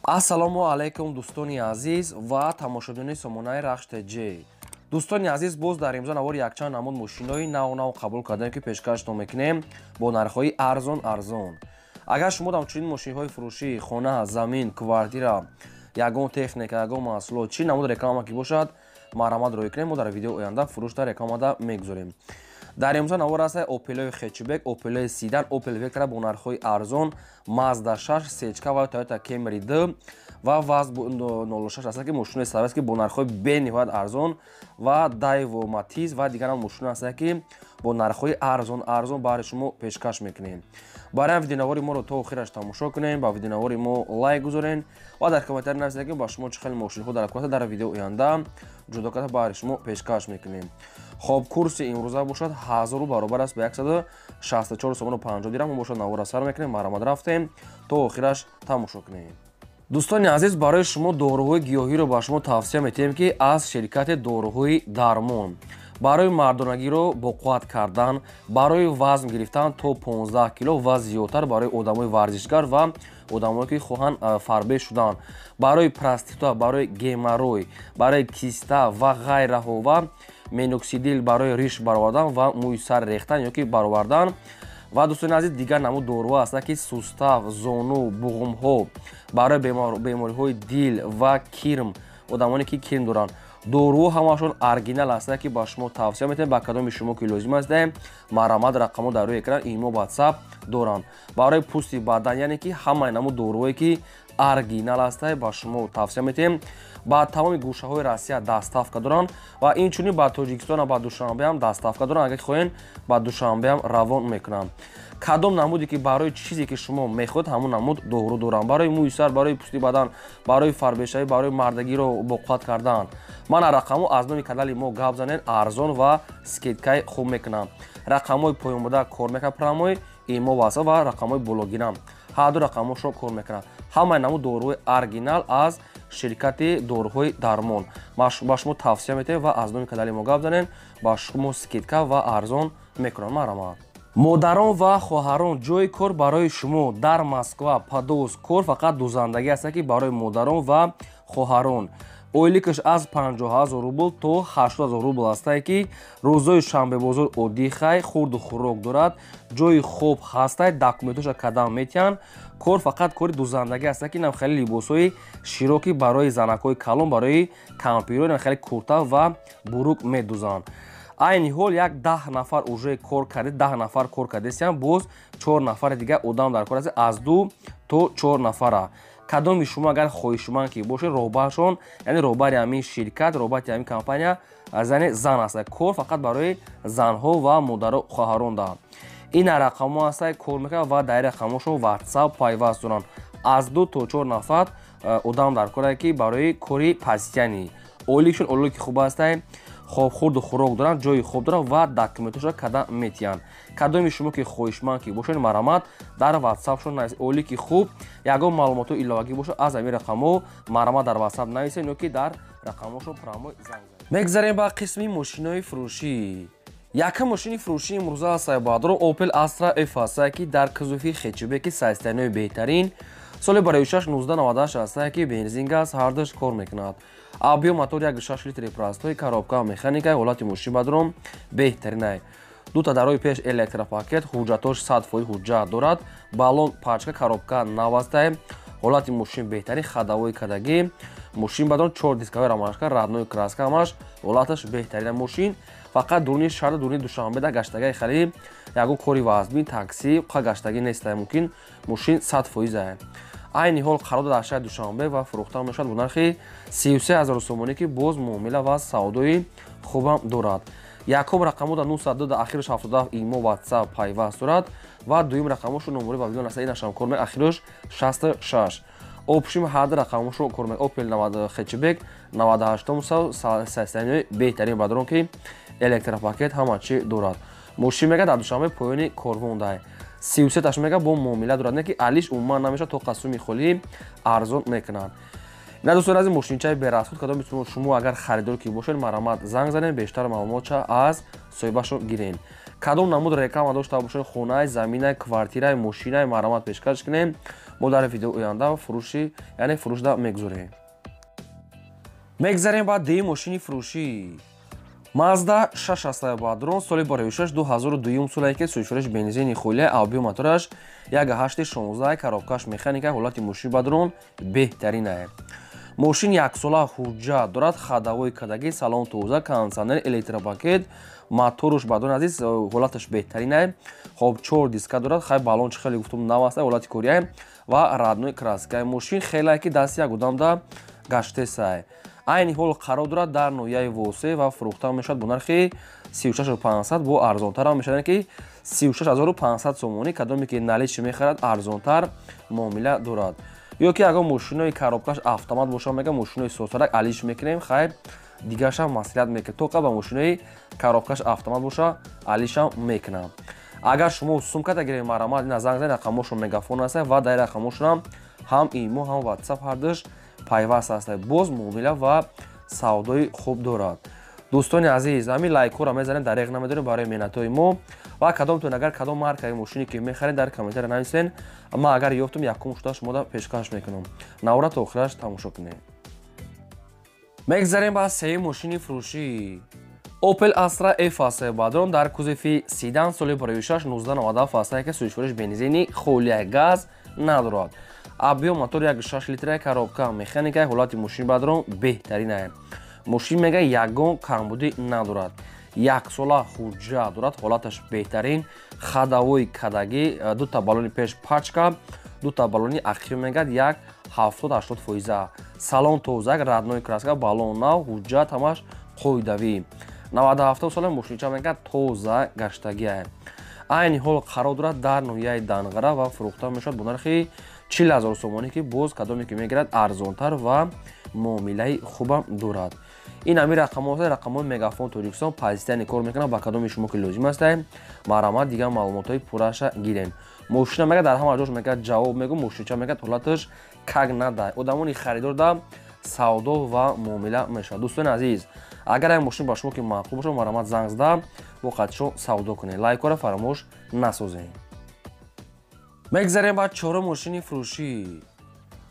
Ассалому алайкум, дӯстони азиз ва тамошобинони сомонаи Рахш ТЖ. Дӯстони азиз, боз дар имзо навори якчанд намуд мошинои нав нав қабул кардем, ки пешкаштон мекунем бо нархҳои арзон арзон. Агар шумо дам чунин мошинҳои фурӯшӣ, хона, замин, квартира, ягон техника, ягон маҳсулот, чӣ намуд реклама ки бошад, марҳамат рӯй кунем, мо дар видео оянда фурӯшда рекламада мегузорем. Дар имзо навор аст Opel хэтчбек, Opel седан, Opel Vectra бо нархҳои арзон, Mazda 6, Сечка ва Toyota Camry 2 ва ВАЗ 06 аст, ки мошинои савест, ки бо нархҳои бениҳоят арзон, ва Daewoo Matiz ва дигар мошино аст, ки бо нархҳои арзон арзон баҳри шумо пешкаш мекунем. Барои видеонавори моро то охираш тамошо кунем, ба видеонавори мо лайк гузорен ва дар комментарий нависед, ки ба шумо чӣ хел мошинҳо дар кор, дар видео оянда ҷудо карда баҳри шумо пешкаш мекунем. Хоб, курси имрӯза бошад 1000 рубл, баробар аст ба 164 сомону 50 дирам. Мо бошад навора сар мекунем, марҳамат, рафтем, то охираш тамошо кунем. Дӯстони азиз, барои шумо доруҳои гиёҳиро ба шумо тавсия метиҳем, ки аз ширкати доруҳои Дармон, барои мардонагиро боқувват кардан, барои вазн гирифтан то 15 кило ва зиёдтар, барои одамои варзишгар ва одамое ки хоҳанд фарбе шудан, барои простата, барои геморрой, барои киста ва ғайраҳо, ва миноксидил барои риш баровардан ва мӯи сар рехтан ё ки баровардан. Ва, дӯстони азиз, дигар намуд доруҳо ҳастанд, ки сустав, зону, буғумҳо, барои бемориҳои дил ва кирм, одамоне ки кирм доранд. Доруҳо ҳамашон оригинал ҳастанд, ки ба шумо тавсия метиҳем. Ба кадоми шумо ки лозим аст, марҳамат, рақамҳо дар рӯи экран, имо, Ватсап доранд. Барои пӯсти бадан, яъне ки ҳамаи намуд доруҳое ки оригинал ҳастанд, ба шумо тавсия метиҳем. Ба тамоми гӯшаҳои Россия доставка доранд ва инчунин ба Тоҷикистон, ба Душанбеам доставка доранд. Агар хоҳем, ба Душанбеам равон мекунанд. Кадом намуде ки барои чизе ки шумо мехоҳед, ҳамон намуд дору доранд: барои мӯи сар, барои пӯсти бадан, барои фарбешавӣ, барои мардагиро боқувват кардан. Мана рақамҳо, аз номи канали мо гап занед, арзон ва скидкаи хуб мекунам. Рақамҳои поёнбуда кор мекунад прямой, имо, Ватсап, ва рақамҳои бологинам, ҳарду рақамҳошро кор мекунад. Ҳамаи намуд доруҳои оригинал аз ширкати доруҳои Дармон ба шумо тавсия метиҳем ва аз номи канали мо гап занед, ба шумо скидка ва арзон мекунам. Марҳамат. Модарон ва хоҳарон, ҷои кор барои шумо дар Москва, Подольск. Кор фақат дузандагӣ аст, ки барои модарон ва хоҳарон. Ойликаш аз 50 000 рубл то 80 000 рубл ҳастае, ки рӯзои шанбебозор оддихай, хурду хӯрок дорад, ҷои хоб ҳастай, документоша кадам метиҳанд. Кор фақат кори дузандагӣ аст, ки нам хеле либосҳои широки барои занакҳои калон, барои кампиро, нам хеле курта ва бурук медузанд. Айни ҳол як 10 нафар уже кор карда, 10 нафар кор кардесиям, боз чор нафари дигар одам дар кор аст, аз ду то чор нафара. Кадоми шумо агар хоҳишманд ки бошед, роҳбаршон, яъне роҳбари ҳамин ширкат, роҳбари ҳамин компания зани зан аст. Кор фақат барои занҳо ва модару хоҳарон да. Ин рақамҳо ҳаста, кор мекунад ва дар рақамҳошон Ватсап пайваст доранд. Аз ду то чор нафар одам дар кор, ки барои кори постоянный. Ойликшон ойлики хуб ҳастай. Хоб, хурду хӯрок доранд, ҷои хоб доранд ва документошро када метиҳанд. Кадоми шумо ки хоҳишманд ки бошед, марҳамат, дар Ватсапшон нависед. Ойлики хуб, ягон маълумотҳои иловагӣ бошад, аз ҳамин рақамҳо марҳамат, дар Ватсап нависед ё ки дар рақамҳошон прямой занг занед. Мегзарем ба қисми мошинои фурӯшӣ. Якам мошини фурӯшии имрӯза ҳастае, баъдро, Opel Astra F ҳастае, ки дар кузови хэтчбеки состояниеи беҳтарин, соли барои 1998 ҳастае, ки бензин, газ ҳардуш кор мекунад. Объём мотор 1,6 литри, простой, коробка механика. Ҳолати мошин бадром беҳтаринай. Дута дарои пеш электропакет, ҳуҷҷатош 100% ҳуҷҷат дорад, баллон пачка, коробка навастай. Ҳолати мошин беҳтарин, ходовой кадагӣ мошин бадром, чор дисковой ромашка, родной краска, ҳамаш ҳолаташ беҳтарина. Мошин фақат дуруни шаҳр, дуруни Душанбеда гаштагаи, хеле ягон кори вазбин, такси қа гаштагӣ нестай. Мумкин, мошин 100%-ае. Айни ҳол қарор дар шаҳри Душанбе ва фурӯхта мешавад бо нархи 33 000 сомонӣ, ки боз муомила ва савдои хубам дорад. Якум рақамҳо дар 902, дар ахираш 77, имо, Ватсап пайваст дорад ва дуюм рақамҳошо номори вавилон аст, инашам кор мекунад, ахираш 66. Общим ҳарду рақамҳошо кор мекунад. Опел хэтчбек 98 состояниеи беҳтарин бадрон, ки электропакет, ҳама чӣ дорад. Мошин мега дар Душанбе, поёни Корвон дай. 33 таш мега, бо муомила дорад, не ки алиш умуман намешавад, то қасуми холӣ арзон мекунанд. На, дӯстони азиз, мошинчаи берасход. Кадоми шумо агар харидор ки бошед, марҳамат, занг занед, бештар маълумотша аз соҳибашо гирен. Кадом намуд реклама дошта бошед, хонаи, заминай, квартираи, мошинаи, марҳамат пешкаш кунем. Мо дар видео оянда фурӯши, яъне фурӯшда мегузорем. Мегзарем ба дуюм мошини фурӯшӣ. Mazda 6 ҳастая бадрон, соли 2006 2002 солае ки сӯзишвориш бензини холия, объём мотораш 1.8 16, коробкаш механика, ҳолати мошин бадрон беҳтаринае. Мошин яксола ҳуҷҷат дорад, ходовой кадаги, салон тоза, кондиционер, электропакет, моторуш бадрон азиз ҳолаташ беҳтаринае. Хоб, чор диска дорад, хай баллон чи хеле гуфтум нав аст, ҳолати корияе ва родной краскае. Мошин хелае ки дасти як одамда гаштесае. Айни ҳол қарор дорад дар ноҳияи Восе ва фурӯхта мешавад бо нархи 36 500, бо арзонтарам мешавад, ки 36 500 сомонӣ. Кадоме ки наличный мехарад, арзонтар муомила дорад. Ё ки агар мошинои коробкаш автомат боша, мега мошинои сосарак алиш мекунем, хайр, дигаршам маслиҳат мекунем. Тоқа ба мошинои коробкаш автомат боша, алишам мекунам. Агар шумо сумката гирем, марҳамат, ина занг занед, рақамошон Мегафон аст ва дар рақамошонам ҳам имо, ҳам Ватсап ҳардуш пайваст аст. Боз муомила ва савдои хуб дорад. Дӯстони азиз, ҳамин лайкҳоро мезанем, дареғ намедорем барои меҳнатҳои мо. Ва кадомтон агар кадом маркаи мошине ки мехаред, дар комментария нависен. Ман агар ёфтум, якум шуда шумода пешкаш мекунам. Навора то охираш тамошо кунед. Мегзарем ба сеюм мошини фурӯшӣ. Opel Astra F аст бадрон, дар кузови седан, соли 2006 1997 аст ки сӯзишвориш бензини холия, газ надорад. Объём мотор 1.6 литра, коробка механика, ҳолати мошин бадрон беҳтаринае. Мошин мега ягон камбудӣ надорад, яксола ҳуҷҷат дорад, ҳолаташ беҳтарин, ходовой кадагӣ, дута баллони пеш пачка, дута баллони ахир мегад як 70-80 фоиза, салон тозак, родной краска, баллон нав, ҳуҷҷат ҳамаш қоидавӣ. 97 сола мошинча мегад тоза гаштагиае. Айни ҳол қарор дорад дар ноҳияи Данғара ва фурӯхта мешавад бо нархи 40 000 сомонӣ, ки боз кадоме ки мегирад, арзонтар ва муомилаи хубам дорад. Ин ҳамин рақамҳо, рақамҳои Мегафон Тоҷикистон постоянно кор мекунад. Ба кадоми шумо ки лозим аст, марҳамат, дигар маълумотҳои пурраша гирем. Мошина мега дар ҳама ҷош мега ҷавоб мегӯ. Мошинча мега ҳолаташ как надай, одамони харидор да савдо ва муомила мешавад. Дӯстони азиз, агар як мошин ба шумо ки маъқул бошад, марҳамат, занг зада бо қатишон савдо кунед. Лайкҳоро фаромӯш насозед. Мегзарем ба чорум мошини фурӯшӣ.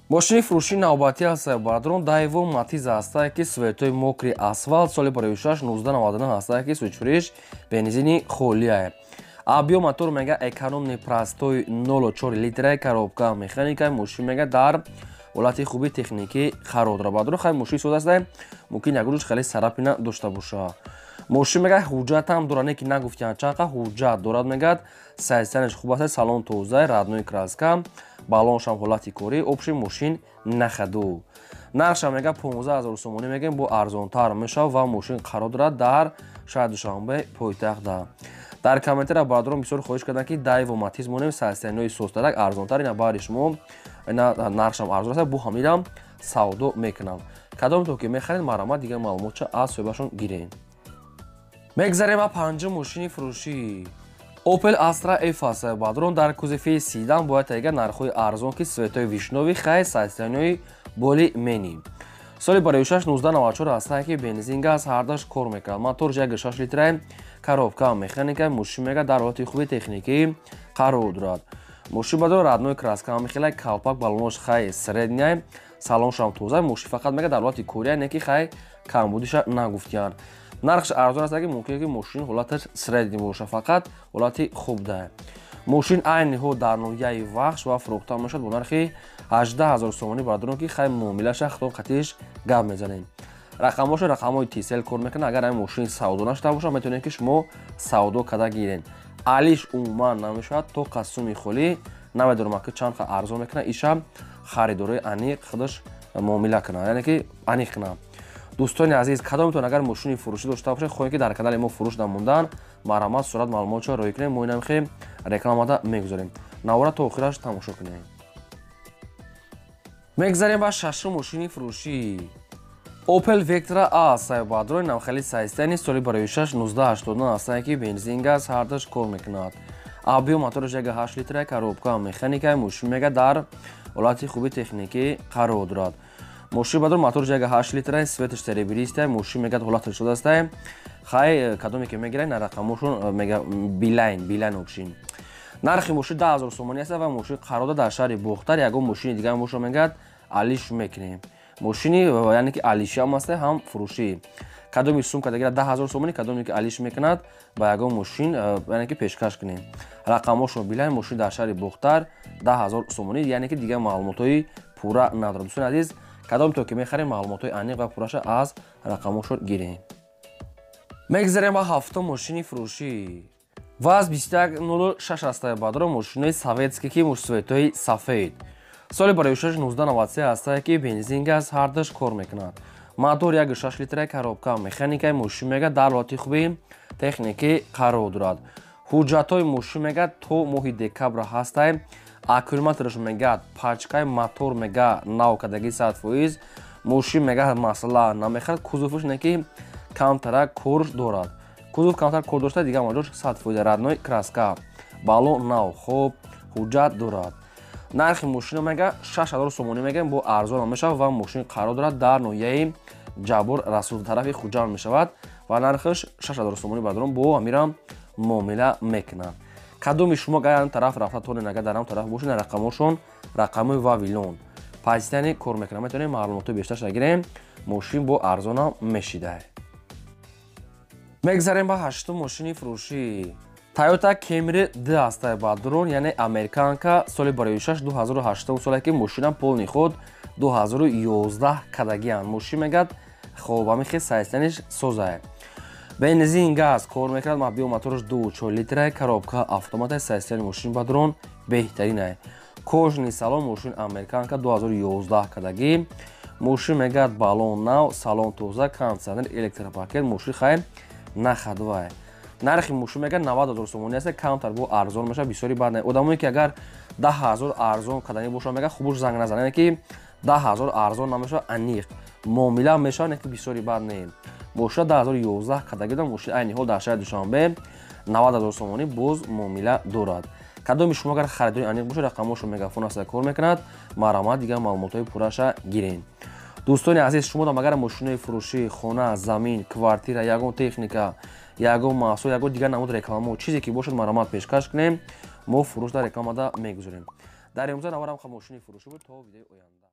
Мошини фурӯшии навбатӣ аст бародарон, Дайво Матиз ҳастае ки цветои мокрый асфальт, соли 2006 1999 ҳастае ки сӯзишвориш бензини холияе. Объём мотор мега экономный простой 0,4 литра, коробка механика, мошин мега дар ҳолати хуби техникӣ қарор дорад. Бародарон, хай, мошин соз аст, мумкин як рӯз хеле царапина дошта бошад. Мошин мега ҳуҷҷатам дорад, не ки нагуфтиянд чанд ҳуҷҷат дорад. Мегӯяд, состояниеш хуб аст, салон тоза, родной краска, баллоншам ҳолати корӣ, общий мошин на ходу. Нархшам мега 15 000 сомонӣ мегӯем, бо арзонтар мешавад ва мошин қарор дорад дар шаҳри Душанбе, пойтахтда. Дар комментария бародарон бисёр хоҳиш карданд, ки Дайво Матиз монем, состояниҳои созтарак, арзонтар. Ина баъди шумо ина нархшам арзон аст, бо ҳаминам савдо мекунам. Кадомто ки мехаред, марҳамат, дигар маълумотча аз соҳибашон гирем. Мегзарем ба панҷум мошини фурӯшӣ. Opel Astra F аст бадрон, дар кузови седан, бояд тайга нархҳои арзон, ки цветои вишнёвый, хай, состояниҳои более-менее. Соли 2006 1994 ҳастае ки бензин, газ ҳардаш кор мекард. Мотор 1.6 литра, коробка механика, мошин мега дар ҳолати хуби техникӣ қарор дорад. Мошин бадор родной краска, ҳамихелай калпак баллонош хай средняй, салоншам тоза. Мошин фақат мега дар ҳолати кория, не ки хай камбудиша нагуфтиянд. Нархш арзон аст, ки мумкин ки мошин ҳолаташ средний боша, фақат ҳолати хуб да. Мошин айни ҳол дар ноҳияи Вахш ва фурӯхта мешавад бо нархи 18 000 сомонӣ, бародарон, ки хай муомилаша хитоб қатиш гап мезанем. Рақамҳошо рақамҳои Тисел кор мекунад. Агар ҳамин мошин савдо нашуда бошад, метавонед ки шумо савдо карда гирен. Алиш умуман намешавад, то қасуми холӣ. Намедонам, ки чанд арзон мекунад, иша харидорои аниқ худаш муомила кунад, яъне ки аниқ кунад. Дӯстони азиз, кадометон агар мошини фурӯшӣ дошта бошед, хоҳед ки дар канали мо фурӯш намондан, марҳамат, сурат маълумотшо роҳӣ кунед, мо инамхе рекламада мегузорем. Навора то охираш тамошо кунед. Мегзарем ба шашум мошини фурӯшӣ. Opel Vectra A сайбадрои навхели состояние, соли 2006 1989 ҳастае ки бензин, газ ҳардаш кор мекунад. Объём мотораш 1.8 литра, коробка механика, мошин мега дар ҳолати хуби техникӣ қарор дорад. Мошин бадор мотор жага 8 литра, светаш серебристая, мошин мегад ҳолаташ шудастай. Хай кадоме ки мегирай на рақамошон мега Билайн мошин. Нархи мошин 10000 сомонӣ аст ва мошин қарор дар шаҳри Бохтар. Ягон мошини дигар боша мегад алиш мекунем. Мошини яъне ки алишиам аст, ҳам фурӯшӣ. Кадоми сумка дагира 10000 сомонӣ, кадоме ки алиш мекунад ба ягон мошин яъне ки пешкаш кунем. Рақамошон Билайн, мошин дар шаҳри Бохтар 10000 сомонӣ, яъне ки дигар маълумотҳои пурра надорам. Дӯстони азиз, кадом то ки мехарем маълумотҳои аниқ ва пурраша аз рақамошон гирем. Мегзарем ба ҳафтум мошини фурӯшӣ. ВАЗ 2106 ҳастае бадро, мошинои советский ки мушсветҳои сафед. Соли барои 1993 ҳастае ки бензин газ ҳардаш кор мекунад. Мотор 1.6 литра, коробка механикаи, мошин мега дар ҳолати хуби техникӣ қарор дорад. Ҳуҷҷатҳои мошин мега то моҳи декабр ҳастай. Аккумулятораш мега пачкаи мотор мега нав кадаги 100%. Мошин мега масъала намехарад, кузовш не ки камтара кор дорад. Кузов камтар кор дошта, дигар маҷош 100% родной краска. Балон нав, хоб, ҳуҷҷат дорад. Нархи мошина мега 6000 сомонӣ мегӯем, бо арзон мешавад ва мошин қарор дорад дар ноҳияи Ҷаббор Расул тарафи Хуҷанд мешавад ва нархаш 6000 сомонӣ бардорам, бо амирам муомила мекунад. Кадоми шумо агар тараф рафта тонед, агар дар ҳам тараф бошед, рақамошон рақамои Вавилон пастяни кор мекунад. Метавонем маълумотҳои бештарша гирем, мошин бо арзонам мешида. Мегзарем ба ҳаштум мошини фурӯшӣ. Toyota Camry D ҳастае бадрон, яъне американка, соли барои 2008 соле ки мошина полный ход 2011 кадагиян. Мошин мегад хоб ҳамин хел сайстаниш созае. Бензин газ кор мекунад, мобил мотораш 2.4 литра, коробка автомата, сайстани мошин бадрон беҳтаринае. Кожаный салон, мошин американка 2011 кадагӣ. Мошин мегад балон нав, салон тоза, кондиционер, электропакет, мошин хай нахадвае. Нархи мошин мегад 90000 сомонӣ аст, камтар бо арзон мешавад, бисёри бад не. Одамое ки агар 10000 арзон каданӣ бошад мегад хубуш занг назанад, яъне ки 10000 арзон намешавад, аниқ муомила мешавад, не ки бисёри бад не. Мошина 2011 кадагӣ дорад, мошин айни ҳол дар шаҳри Душанбе 90000 сомонӣ боз муомила дорад. Кадоми шумо агар харидори аниқ бошад, рақамошон мегафон аст кор мекунад, марҳамат дигар маълумотҳои пурраша гирем. Дӯстони азиз, шумо дам агар мошинои фурӯшӣ, хона, замин, квартира, ягон техника, ягон маҳсул, ягон дигар намуд рекламао, чизе ки бошад, марҳамат пешкаш кунем, мо фурӯш дар рекламада мегузорем. Дар имрӯза наварам мошини фурӯшӣ буд. То видеои оянда.